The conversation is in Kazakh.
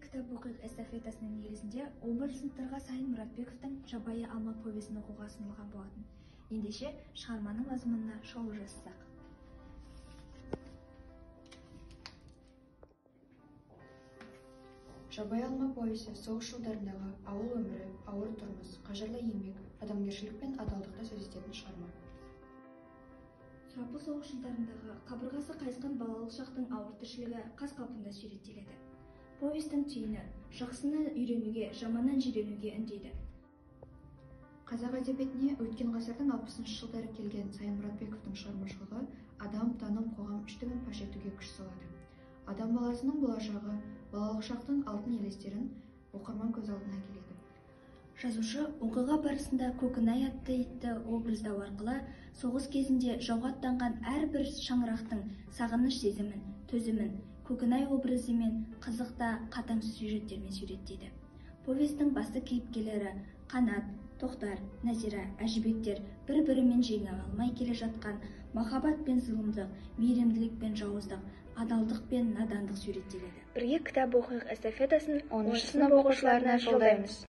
Кітап оқиық эстафетасының негізінде 11 сыныптарға Сайын Мұратбековтің «Жабайы алма» повесін оқуға ұсынылған болатын. Ендеше, шығарманың мазмұнына шолу жасасақ. «Жабайы алма» повесі соғыс жылдарындағы ауыл өмірі, ауыр тұрмыс, қажырлы еңбек, адамгершілік пен адалдықты сөз ететін шығарма. Сұрапыл соғыс жылдарындағы қабырғасы қайысқан балалық шақтың ауыр тіршілігі қаз қалпында суреттеледі. Повестің түйіні жақсыны үйренуге, жаманнан жиренуге үндейді. Қазақ әдебиетіне өткен ғасырдың 60 жылдары келген Сайын Мұратбековтің шығармашылығы адам, таным, қоғам үштігін паш етуге күш салады. Адам баласының болашағы, балалық шақтың алтын елестерін оқырман көз алдына келеді. Жазушы оқиға барысында Көкінай атты итті образдау арқылы соғыс кезінде жауға аттанған әрбір шаңырақтың сағыныш сезімін, төзімін Көкінай образымен қызық та қатаң сюжеттермен суреттейді. Повестің басты кейіпкерлері Қанат, Тоқтар, Нәзира, Әжібектер бір-бірімен жеңе алмай келе жатқан махаббат пен зұлымдық, мейірімділік пен жауыздық, адалдық пен надандық суреттеледі. Бірге кітап оқиық эстафетасын 10 сынып оқушыларына жолдаймыз.